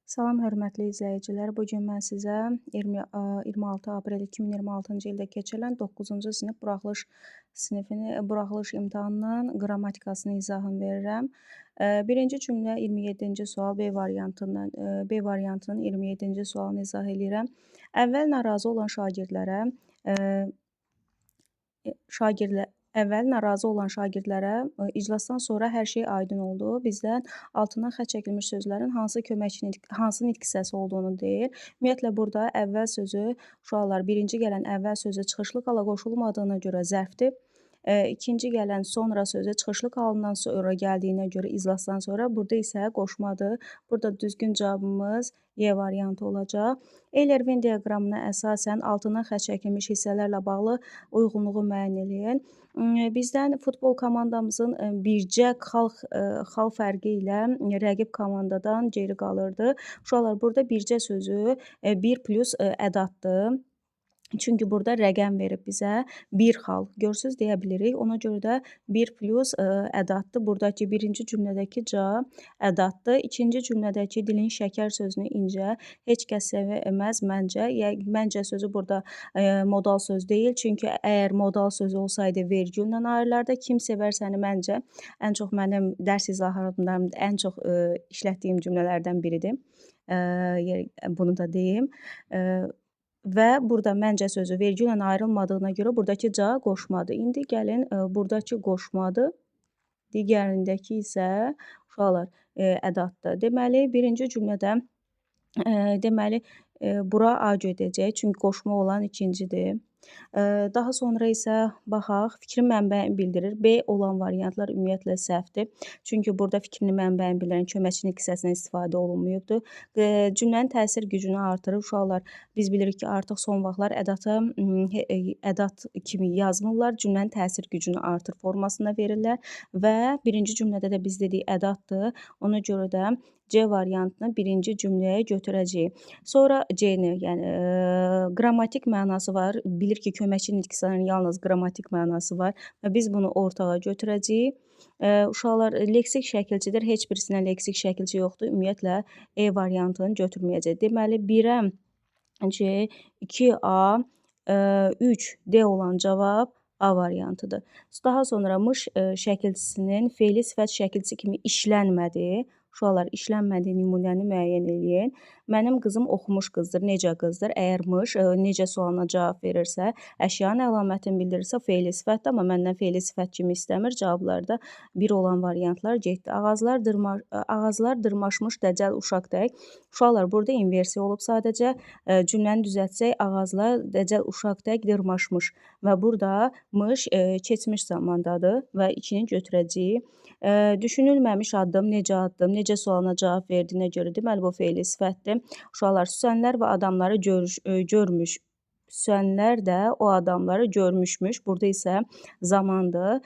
Salam hörmətli izləyicilər. Bu gün mən sizə 26 aprel 2026-cı ildə keçirilən 9-cu sinif buraxılış sinifini, buraxılış imtahanının qrammatikasını izahını verirəm. Birinci cümlə 27-ci sual B variantından, B variantının 27-ci sualını izah eləyirəm. Əvvəl narazı olan şagirdlərə iclasdan sonra hər şey aydın oldu. Bizdən altından xətt çəkilmiş sözlərin hansı köməkçi, hansı nitq hissəsi olduğunu deyir. Ümumiyyətlə, burada əvvəl sözü, uşaqlar, birinci gələn əvvəl sözü çıxışlı qala qoşulmadığına görə zərfdir. İkinci gələn sonra sözü çıxışlı qalından sonra gəldiyinə görə iclasdan sonra, burada isə qoşmadır. Burada düzgün cavabımız Y variantı olacaq. Euler-Venn diaqramına əsasən altından xətt çəkilmiş hissələrlə bağlı uyğunluğu müəyyən eləyin. Bizdən futbol komandamızın bircə xal fərqi ilə rəqib komandadan geri qalırdı. Uşaqlar, burada bircə sözü 1 plus ədaddır. Çünki burada rəqəm verib bizə bir xal. Görürsünüz, deyə bilirik. Ona görə də 1 plus ədaddır. Buradakı birinci cümlədəki C ədaddır. İkinci cümlədəki dilin şəkər sözünü incə heç kəs sevməz məncə. Yəni, məncə sözü burada modal söz deyil. Çünki əgər modal sözü olsaydı vergüllə ayrılardı. Kim sevər səni məncə ən çox mənim dərs izahatlarımda ən çox işlətdiyim cümlələrdən biridir. Bunu da deyim. Və burada məncə sözü vergüllə ayrılmadığına görə buradakı C qoşmadır. İndi gəlin buradakı qoşmadır, digərindəki isə uşaqlar ədaddır. Deməli, birinci cümlədə bura A gedəcək, çünki qoşma olan ikincidir. Daha sonra isə baxaq, fikrin mənbəyini bildirir. B olan variantlar ümumiyyətlə səhvdir. Çünki burada fikrinin mənbəyini bildirən köməkçi nitq hissəsindən istifadə olunmayıbdır. Cümlənin təsir gücünü artırır. Uşaqlar, biz bilirik ki, artıq son vaxtlar ədat kimi yazmırlar. Cümlənin təsir gücünü artır formasında verirlər. Və birinci cümlədə də biz dedik ədatdır. Ona görə də C variantını birinci cümləyə götürəcəyik. Sonra C-ni, yəni qrammatik mənası var. Bilir ki, köməkçi nitq hissələrinin yalnız qrammatik mənası var və biz bunu ortağa götürəcəyik. Uşaqlar, leksik şəkilçidir. Heç birisinə leksik şəkilçi yoxdur. Ümumiyyətlə, E variantını götürməyəcək. Deməli, 1-ə C, 2A, 3 D olan cavab A variantıdır. Daha sonra mış şəkilçisinin fe'li sifət şəkilçisi kimi işlənmədiyi, uşaqlar, işlənmədiyi nümunəni müəyyən eləyin. Mənim qızım oxumuş qızdır. Necə qızdır? Əgər mış necə sualına cavab verirsə, əşyanın əlamətini bildirirsə, fe'li sifətdir, amma məndən fe'li sifət kimi istəmir. Cavablarda bir olan variantlar getdi. Ağaclar dırmaşmış dəcəl uşaq tək. Uşaqlar, burada inversiya olub sadəcə. Cümləni düzəltsək, ağaclar dəcəl uşaq tək dırmaşmış və burada mış keçmiş zamandadır və 2-ni götürəcəyik. Düşünülməmiş addım, necə addım, necə sualına cavab verdiyinə görə, deməli, bu fe'li sifətdir. Uşaqlar, süsənlər və adamları görmüş. Süsənlər də o adamları görmüşmüş. Burada isə zamandır,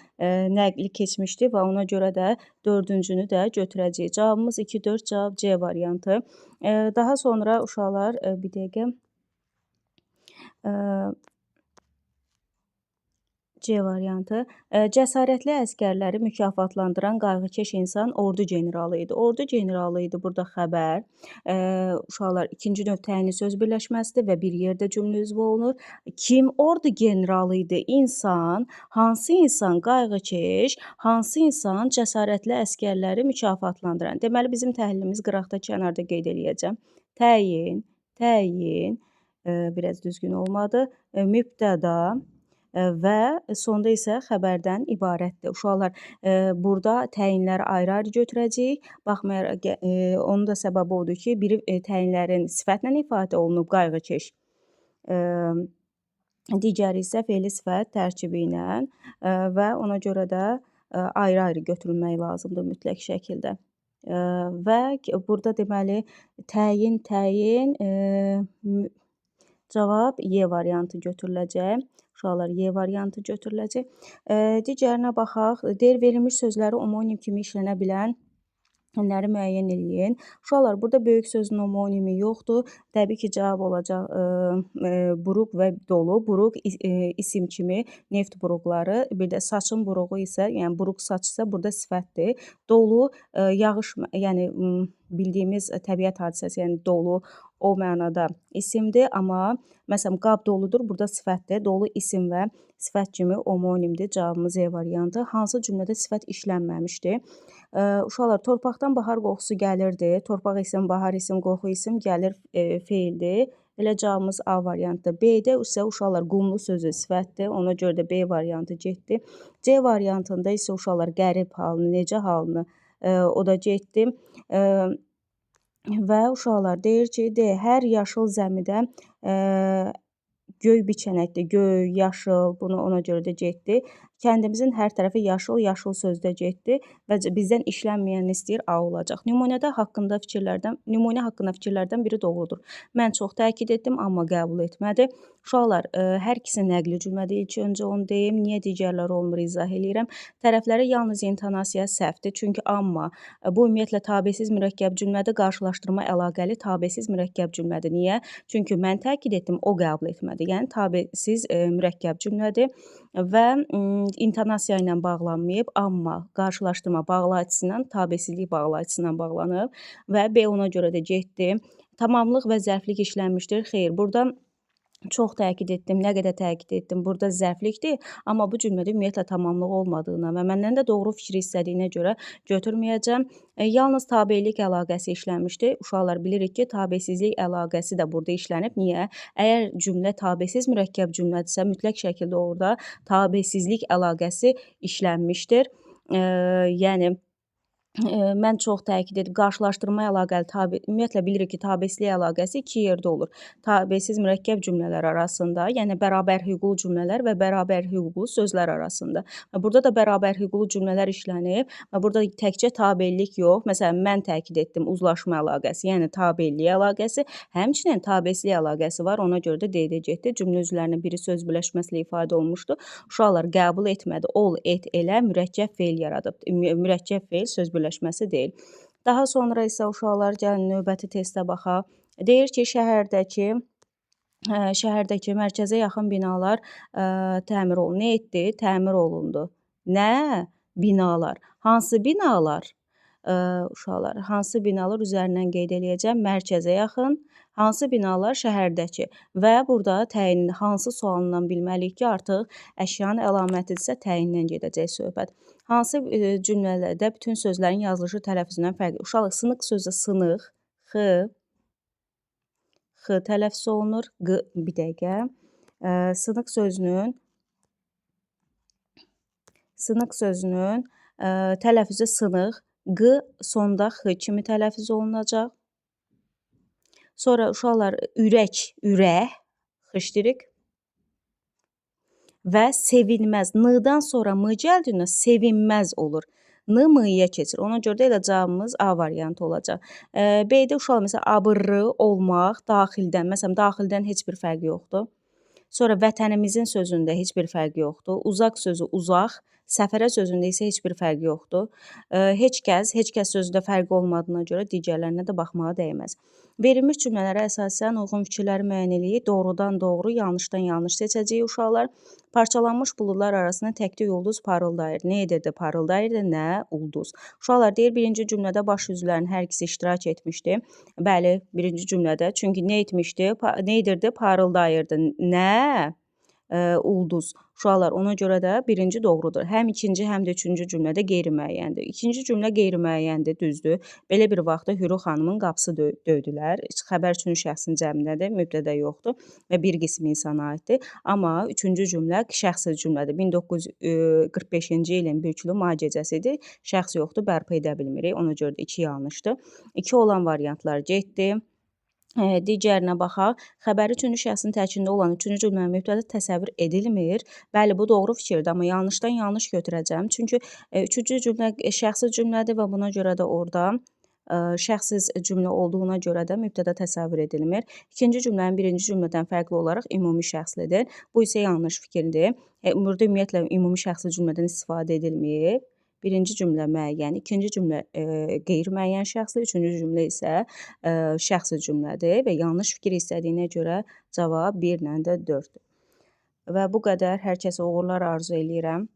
nəqli keçmişdir və ona görə də dördüncünü də götürəcəyik. Cavabımız 2, 4, cavab C variantı. Daha sonra uşaqlar, bir dəqiqə. C variantı. Cəsarətli əsgərləri mükafatlandıran qayğıkeş insan ordu generalı idi. Ordu generalı idi burada xəbər. Uşaqlar, ikinci növ təyinli söz birləşməsidir və bir yerdə cümlə üzvü olunur. Kim ordu generalı idi? İnsan. Hansı insan qayğıkeş, hansı insan cəsarətli əsgərləri mükafatlandıran? Deməli, bizim təhlilimiz qıraqda kənarda qeyd eləyəcəm. Təyin, təyin, biraz düzgün olmadı. Mübtəda və sonda isə xəbərdən ibarətdir. Uşaqlar, burada təyinləri ayrı-ayrı götürəcəyik. Baxmayaraq, onun da səbəbi odur ki, biri təyinlərin sifətlə ifadə olunub qayğıkeş, digəri isə fe'li sifət tərkibi ilə və ona görə də ayrı-ayrı götürülmək lazımdır mütləq şəkildə. Və burada deməli, təyin, təyin, cavab Y variantı götürüləcək. Uşaqlar, Y variantı götürüləcək. Digərinə baxaq. Deyir, verilmiş sözləri omonim kimi işlənə bilən Ləri müəyyən eləyin. Uşaqlar, burada böyük sözün homonimi yoxdur. Təbii ki, cavab olacaq buruq və dolu. Buruq isim kimi neft buruqları, bir də saçın buruğu isə, yəni buruq saç isə burada sifətdir. Dolu yağış, yəni bildiyimiz təbiət hadisəsi, yəni dolu o mənada isimdir. Amma məsələn, qab doludur, burada sifətdir. Dolu isim və sifət kimi homonimdir. Cavabımız E variantı. Hansı cümlədə sifət işlənməmişdir? Uşaqlar, torpaqdan bahar qoxusu gəlirdi. Torpaq isim, bahar isim, qoxu isim, gəlir feildir. Elə cavabımız A variantıdır. B-də isə uşaqlar qumlu sözü sifətdir. Ona görə də B variantı getdi. C variantında isə uşaqlar qərib halını, necə halını o da getdi. Və uşaqlar deyir ki, D, hər yaşıl zəmidə göy biçənəkdir. Göy, yaşıl, bunu ona görə də getdi. Kəndimizin hər tərəfi yaşıl, yaşıl sözdə getdi və bizdən işlənməyəni istəyir, A olacaq. Nümunə haqqında fikirlərdən biri doğrudur. Mən çox təkid etdim, amma qəbul etmədi. Uşaqlar, hər ikisi nəqli cümlədir. İlk öncə onu deyim, niyə digərləri olmur izah eləyirəm. Tərəfləri yalnız intonasiya səhvdir. Çünki amma bu ümumiyyətlə tabesiz mürəkkəb cümlədir, qarşılaşdırma əlaqəli tabesiz mürəkkəb cümlədir. Niyə? Çünki mən təkid etdim, o qəbul etmədi. Yəni tabesiz mürəkkəb cümlədir və intonasiya ilə bağlanmayıb, amma qarşılaşdırma bağlayıcısından, tabesizlik bağlayıcısından bağlanıb və B ona görə də getdi. Tamamlıq və zərflik işlənmişdir. Xeyr, burada çox təkid etdim, nə qədər təkid etdim. Burada zərflikdir, amma bu cümlədə ümumiyyətlə tamamlıq olmadığına və məndən də doğru fikri istədiyinə görə götürməyəcəm. Yalnız tabelik əlaqəsi işlənmişdir. Uşaqlar, bilirik ki, tabesizlik əlaqəsi də burada işlənib. Niyə? Əgər cümlə tabesiz mürəkkəb cümlədirsə, mütləq şəkildə orada tabesizlik əlaqəsi işlənmişdir. Yəni, mən çox təkid edib, qarşılaşdırma əlaqəli, ümumiyyətlə bilirik ki, tabesizlik əlaqəsi iki yerdə olur. Tabesiz mürəkkəb cümlələr arasında, yəni bərabər hüquqlu cümlələr və bərabər hüquqlu sözlər arasında. Və burada da bərabər hüquqlu cümlələr işlənib və burada təkcə tabelik yox. Məsələn, mən təkid etdim uzlaşma əlaqəsi, yəni tabelik əlaqəsi, həmçinin tabesizlik əlaqəsi var. Ona görə də D-də getdi. Cümlə üzvlərinin biri söz birləşməsi ilə ifadə olunmuşdu. Uşaqlar qəbul etmədi. Ol, et, elə mürəkkəb feil yaradıb. Mürəkkəb feil söz birləşməsi deyil. Daha sonra isə uşaqlar, gəlin növbəti testə baxaq. Deyir ki, şəhərdəki mərkəzə yaxın binalar təmir olundu. Nə etdi? Təmir olundu. Nə? Binalar. Hansı binalar? Uşaqlar, hansı binalar üzərindən qeyd eləyəcəm? Mərkəzə yaxın, hansı binalar şəhərdəki və burada təyin hansı sualından bilməliyik ki, artıq əşyanın əlamətidirsə təyindən gedəcək söhbət. Hansı cümlələrdə bütün sözlərin yazılışı tələffüzündən fərqli? Uşaqlar, sınıq sözü sınıq, x, x tələffüz olunur, q, bir dəqiqə. Sınıq sözünün tələffüzü sınıq, Q sonda X kimi tələffüz olunacaq. Sonra uşaqlar ürək, ürək, xışdirik və sevinməz. N-dan sonra M gəldiyində sevinməz olur. N M-yə keçir. Ona görə də elə cavabımız A variantı olacaq. B-də uşaqlar məsələn A, B, R olmaq daxildən. Məsələn, daxildən heç bir fərqi yoxdur. Sonra vətənimizin sözündə heç bir fərqi yoxdur. Uzaq sözü uzaq, səfərə sözündə isə heç bir fərqi yoxdur. Heç kəs, heç kəs sözündə fərqi olmadığına görə digərlərinə də baxmağa dəyməz. Verilmiş cümlələrə əsasən uyğun fikirləri müəyyən eləyik. Doğrudan doğru, yanlışdan yanlış seçəcəyik uşaqlar. Parçalanmış buludlar arasında təkcə ulduz parıldayır. Nə edirdi? Parıldayırdı. Nə? Ulduz. Uşaqlar deyir, birinci cümlədə baş üzvlərin hər ikisi iştirak etmişdi. Bəli, birinci cümlədə. Çünki nə etmişdi? Nə edirdi? Parıldayırdı. Nə? Ulduz. Uşaqlar, ona görə də birinci doğrudur. Həm ikinci, həm də üçüncü cümlədə qeyri-müəyyəndir. İkinci cümlə qeyri-müəyyəndir, düzdür. Belə bir vaxtda Hürü xanımın qapısı döydülər. Xəbər üçüncü şəxsin cəmindədir, mübtədə yoxdur və bir qismi insana aiddir. Amma üçüncü cümlə şəxsi cümlədir. 1945-ci ilin bürkülü may gecəsidir. Şəxs yoxdur, bərpa edə bilmirik. Ona görə də iki yanlışdır. İki olan variantlar getdi. Digərinə baxaq. Xəbəri üçüncü şəxsin tərkibində olan üçüncü cümlənin mübtəda təsəvvür edilmir. Bəli, bu doğru fikirdir, amma yanlışdan yanlış götürəcəm. Çünki üçüncü cümlə şəxsi cümlədir və buna görə də orada şəxsiz cümlə olduğuna görə də mübtəda təsəvvür edilmir. İkinci cümlənin birinci cümlədən fərqli olaraq ümumi şəxslidir. Bu isə yanlış fikirdir. Burada ümumiyyətlə ümumi şəxsi cümlədən istifadə edilməyib. Birinci cümlə müəyyən, ikinci cümlə qeyri-müəyyən şəxsli, üçüncü cümlə isə şəxsi cümlədir və yanlış fikir istədiyinə görə cavab 1 ilə də 4-dür. Və bu qədər. Hər kəsə uğurlar arzu eləyirəm.